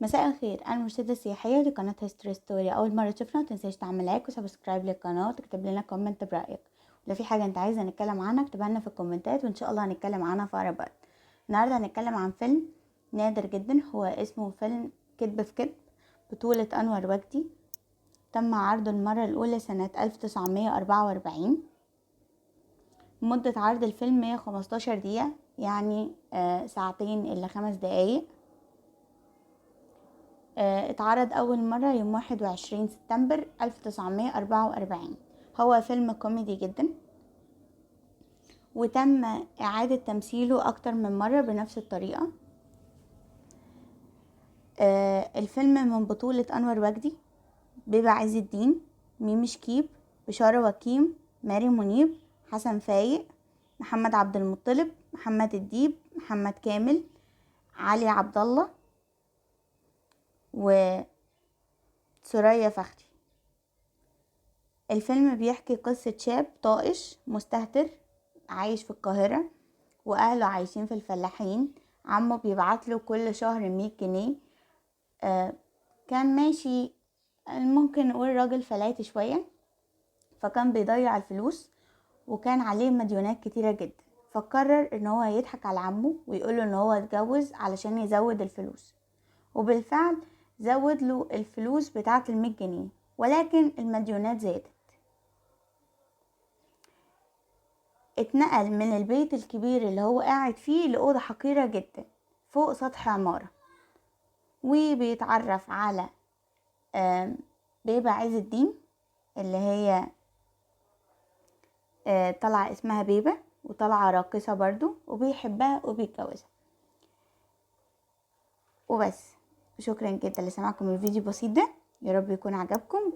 مساء الخير، انا مرشدة سياحية لقناة History Story. اول مرة تشوفنا متنساش تعمل like و subscribe للقناة وتكتب لنا comment برأيك. ولو في حاجة انت عايزة نتكلم عنها اكتبها لنا في الكومنتات وان شاء الله هنتكلم عنها في اقرب وقت. النهاردة هنتكلم عن فيلم نادر جدا، هو اسمه فيلم كذب في كذب، بطولة انور وجدي. تم عرضه المرة الاولى سنة 1944. مدة عرض الفيلم 115 دقيقة، يعني ساعتين إلا 5 دقايق. اتعرض أول مرة يوم 21 سبتمبر 1944. هو فيلم كوميدي جدا، وتم إعادة تمثيله أكتر من مرة بنفس الطريقة. الفيلم من بطولة أنور وجدي، بيبة عز الدين، ميمي شكيب، بشارة وكيم، ماري منيب، حسن فايق، محمد عبد المطلب، محمد الديب، محمد كامل، علي عبد الله، وثريا فخري. الفيلم بيحكي قصة شاب طائش مستهتر عايش في القاهرة، وأهله عايشين في الفلاحين. عمه بيبعت له كل شهر 100 جنيه. كان ماشي، ممكن نقول راجل فلاتي شوية، فكان بيضيع الفلوس وكان عليه مديونات كتيرة جدا. فقرر ان هو يضحك على عمه ويقوله ان هو اتجوز علشان يزود الفلوس، وبالفعل زود له الفلوس بتاعة المية جنيه، ولكن المديونات زادت. اتنقل من البيت الكبير اللي هو قاعد فيه لأوضة حقيرة جدا فوق سطح عمارة، وبيتعرف على بيبة عز الدين اللي هي طالعة اسمها بيبة، وطالعة راقصة برضو، وبيحبها وبيتجوزها. وبس. شكرا جدا لسماعكم الفيديو البسيط ده، يا رب يكون عجبكم.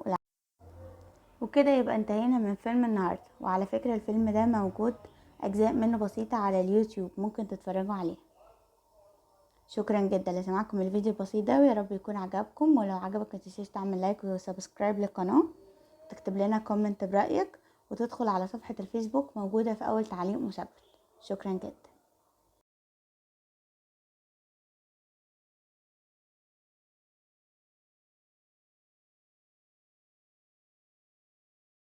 وكده يبقى انتهينا من فيلم النهاردة. وعلى فكرة الفيلم ده موجود اجزاء منه بسيطة على اليوتيوب، ممكن تتفرجوا عليها. شكرا جدا لسماعكم الفيديو البسيط ده، ويا رب يكون عجبكم. ولو عجبك متنساش تعمل like و subscribe للقناة، تكتب لنا comment برأيك، وتدخل على صفحة الفيسبوك موجودة في أول تعليق مثبت. شكرا جدا.